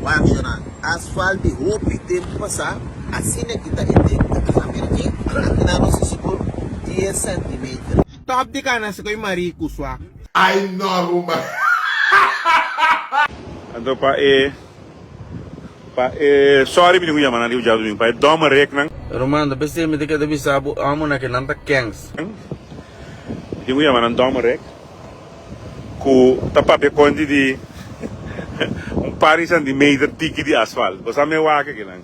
Wak shona, asfalt di hopi tempu pasá, asina ki ta e dek ta kla. Mira aki, aki nan nos a sigur dies centimeter. Stop di kana si koy Marie ku swa. Ay no ruman. Anto pa e pa e sorry mi tin ku yama nan riba djadumingu pa e domereknan. Ruman, ta pesey mi ta keda bisa bo amo na ke nan ta kens. Mi tin ku yama nan domerek ku ta papia konti di un par di centimeter tiki di asfalt. Bo sa mi a wak akinan.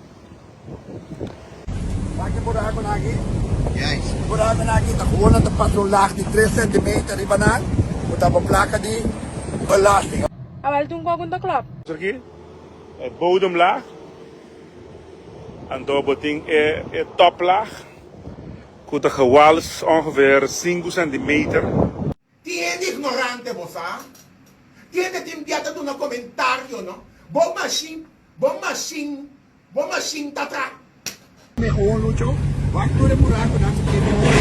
Wak e buraconan aki. E buraconan aki ta gewoon nan ta pasa un laag di tres centimeter riba nan cu ta bo placa di belasting. Awel tin un kok un ta klop. Aki e bodemlaag, anto bo tin e toplaag cu ta gewals ongeveer sinku centimeter. Tin hende ignorante bo sa. Tin hende tin bia ta duna comentario no. Bo machine, bo machine, bo machine ta tra. Mehor Lucho, wak tur e buraconan cu tin den ora.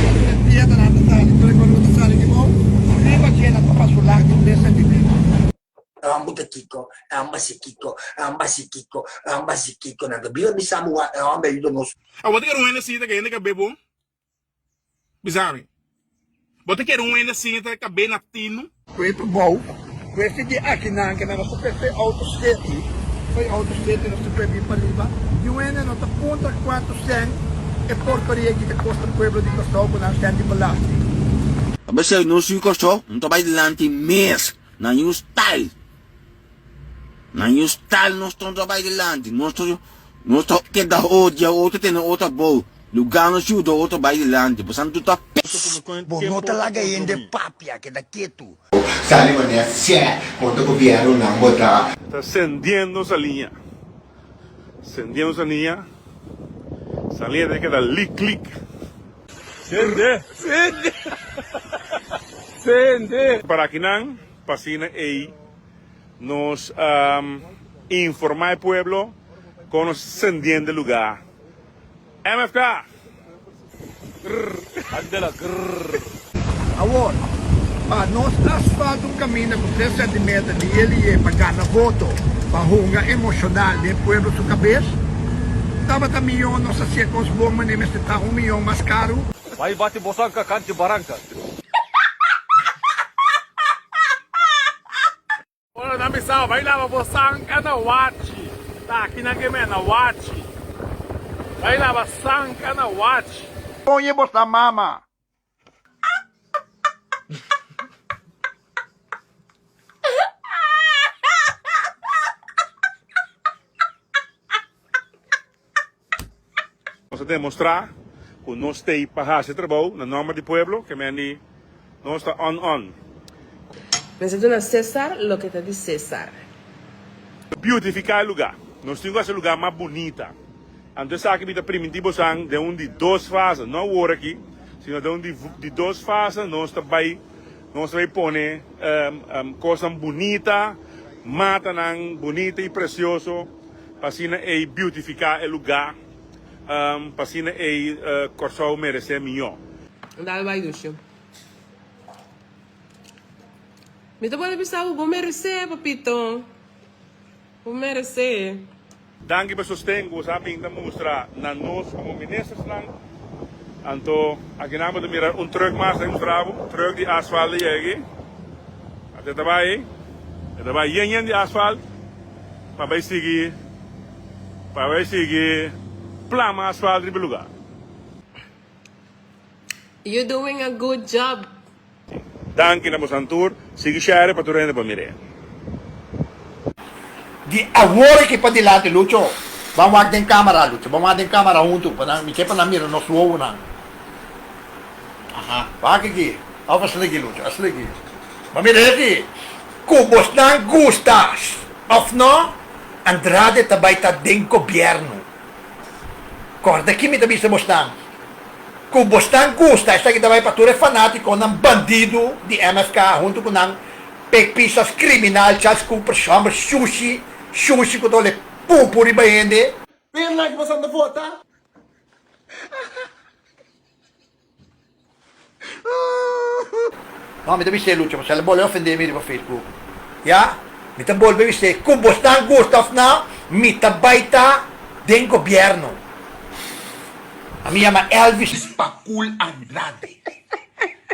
Tur e piedranan ta sali, tur e cosnan cu ta sali di bou, riba dje nan ta pasa un lag di tres centimeter. E hòmber ta kiko, e hòmber hasi kiko, e hòmber hasi kiko, e hòmber hasi kiko. Nan ta bira bisa bo wak, e hòmber a yuda nos. Awor ta kere un hende sinta ku hende kab'é bon? Bisa mi. Bo ta kere un hende sinta kab'é na tinu? Kue pa bou, kue si di akinan ke nan nos ta preste auto seti, fo'i auto seti nos ta kue bin pariba, di un hende no ta puntra kuantu sèn e porkeria aki ta kosta pueblo di Kòrsou ku nan sèn di belasting. A besei nos yu Kòrsou no ta bai dilanti mes na niun style. Na niun style nos no ta bai dilanti. Nos ta nos ta keda odia otro tene otro abou. Luga nos yuda otro bai dilanti. Pasobra tur ta pes. Bo no ta laga hende papia, keda ketu. Sali manera sè kontra gobiernonan bo ta. Ta sendiendo saliña, sendiendo saliña, saliña ta keda lik lik. Sende! Sende! Sende! Para akinan, pa asina ei nos informa e pueblo kon nos sendiendo e luga. MFK! Grrr. Andela grrr. Awor, pa nos asfalt un kaminda ku tres sentimeter di yeliye pa gana voto, pa hunga emoshonal den pueblo su kabes, tabata mihó nos hasié kos bon manera mester ta un miyon mas karu. Bai bati bosanka kanti baranka. Ora nan bisa bai laba bo sanka na wachi ta aki nan ke men na wachi bai laba sanka na wachi. Oye bo sa mama. Nos a demostrá ku nos t'ei pa hasi e trabou na nòmber di pueblo, ke men di nos ta on on. Mester duna Cesar loke ta di Cesar. Beautifiká e lugá. Nos tin ku hasi e lugá mas bunita. Anto esaki mi ta primintí bosan den un di dos fase, no awor aki, sino den un di dos fase nos ta bai nos ta bai pone kosnan bunita, matanan bunita i presioso. Pa asina ei beautifica e luga, pa asina ei Corsou merece mijo. Dal bai dushi. Mi ta pone bisa bo, bo merece papito. Bo merece. Danki pa sosten ku boso a bin ta mustra na nos komo ministersnan. Anto akinan bo ta mira un truck mas ta mustra bo, truck di asfalt ta yega aki. Ate e ta bai, e ta bai yen yen di asfalt. Pa bai sigui pa bai sigui plama asfalt riba e lugar. You doing a good job. Danki na bosan tur. Sigui share pa tur hende por mir'é. Di awor aki padilanti Lucho, ban wak den camara Lucho, ban wak den camara huntu pa nan, mi ke pa nan mira nos wowonan. Aha, wak aki, of asina aki Lucho, asina aki. Ban mira aki. Ku bosnan gusta òf no, Andrade ta bai ta den gobièrnu. Kòrda ki mi ta bisa bosnan, ku bosnan gusta, esaki ta bai pa tur e fanátikonan bandidu di MFK huntu ku nan pekpisas kriminal Charles Cooper, shòmber shushi, shushi ku ta ole pupu riba hende. Perla ki boso anda vota. No, mi ta bis'é Lucho, pasobra el a bolbe ofendé mi riba Facebook. Ya? Mi ta bolbe bis'é, ku bosnan gusta òf no, mi ta bai ta den gobièrnu. Ami yama Elvis. Pacul Andrade.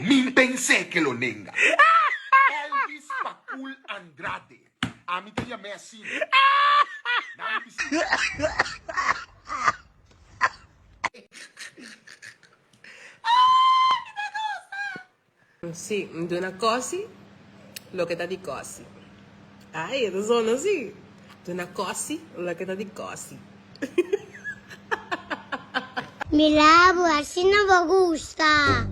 Min pensé ke lo nenga. Elvis Pacul Andrade. Ami ta yam'é asina. Nan mi bisa. Sí, duna kosi loke ta di kosi. Ai, e ta zona así. Duna kosi loke ta di kosi. Mira bo, asina bo gusta.